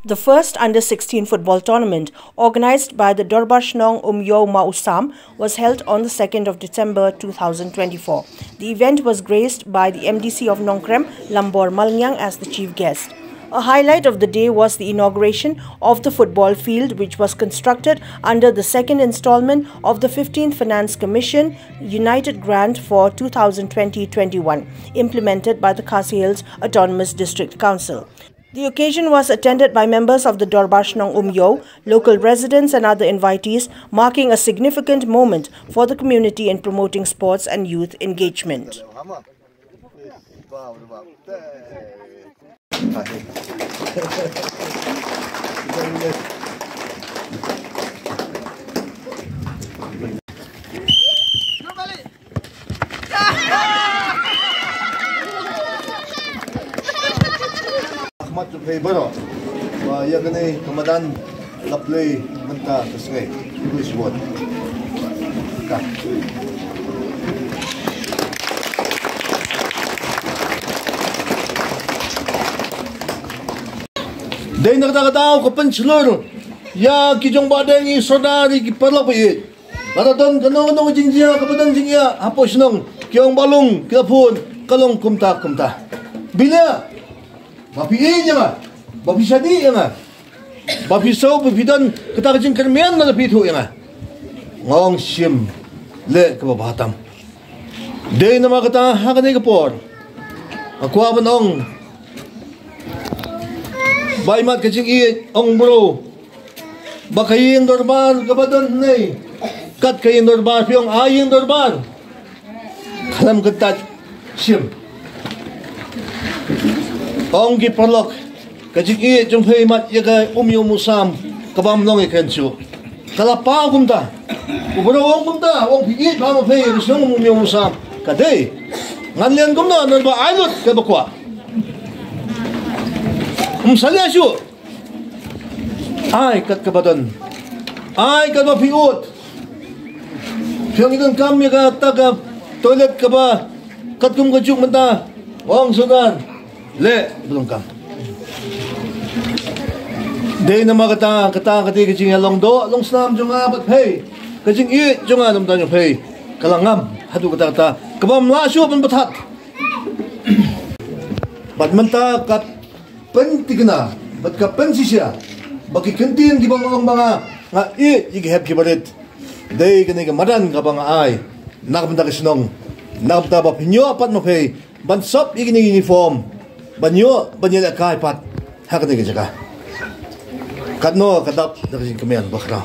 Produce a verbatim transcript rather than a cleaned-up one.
The first under sixteen football tournament, organized by the Dorbar Shnong Umyou Mausam, was held on the second of December two thousand twenty-four. The event was graced by the M D C of Nongkrem, Lambor Malngiang, as the chief guest. A highlight of the day was the inauguration of the football field, which was constructed under the second installment of the fifteenth Finance Commission United Grant for two thousand twenty twenty-one, implemented by the Khasi Hills Autonomous District Council. The occasion was attended by members of the Dorbar Shnong Umyou, local residents and other invitees, marking a significant moment for the community in promoting sports and youth engagement. Ahmad Tukhei Baro, ba ïa kane ka madan la play mynta ka sngi. Ibu Shibot. Ka. Dei na kata ka daw ka pynshlur ïa ki jong ba dei ngi sordar ïa ki paralok ba ïeit. Lada don kano kano ka jingjia kaba don jingïa hapoh shnong, ki ong ba long, ki la phone, ka long kumta kumta. Bile ba phi ïeit ïa nga, ba phi shadih ïa nga, ba phi sngewbha ba phi don kata ka jingkyrmen lada phi ïathuh ïa nga, nga ong shim leh kaba bha tam. Dei namar kata ha kane ka por nga kwah ban ong ba imat ka jingïeit ong bro ba ka ïing dorbar kaba don hangne, kat ka ïing dorbar phi ong a ïing dorbar, khlem kyntait shim. Ong ki paralok, ka jingïeit jong phi mat ïa ka Umyou Musam ka bym long ïa ka kynshuk. Ka la paw kumta. U bro ong kumta, ong phi ïeit bha ma phi ïa ka shnong Umyou Musam. Ka dei. Ngan leh kumta, ngan ba ai lut kaba kwah. Ym salia shuh. Ai kat kaba don, ai kat ba phi ud. Phi ong i donkam ïa kata ka toilet kaba katkum ka juk mynta. Ong sordar, leh ba donkam. Dei namar kata, kata ka dei ka jingïalong doh long snam jong nga bad phi. Ka jingïeit jong nga na ka bynta jong phi ka la ngam haduh katta katta kaba ym lah shuh ban pynthat. Bad mynta ka pynthikna bad ka pynshisha ba ki kyntien kiba nga ong ba nga, nga ïeit ïa ki hep ki barit. Dei kane ka madan kaba nga ai na ka bynta ka shnong, na ka bynta ba phin ïoh pat ma phi ban sop ïa kine ki uniform, ban ïoh ban ïalehkai pat ha kane ka jaka. Katno ka dap da ka jingkmen bakhraw.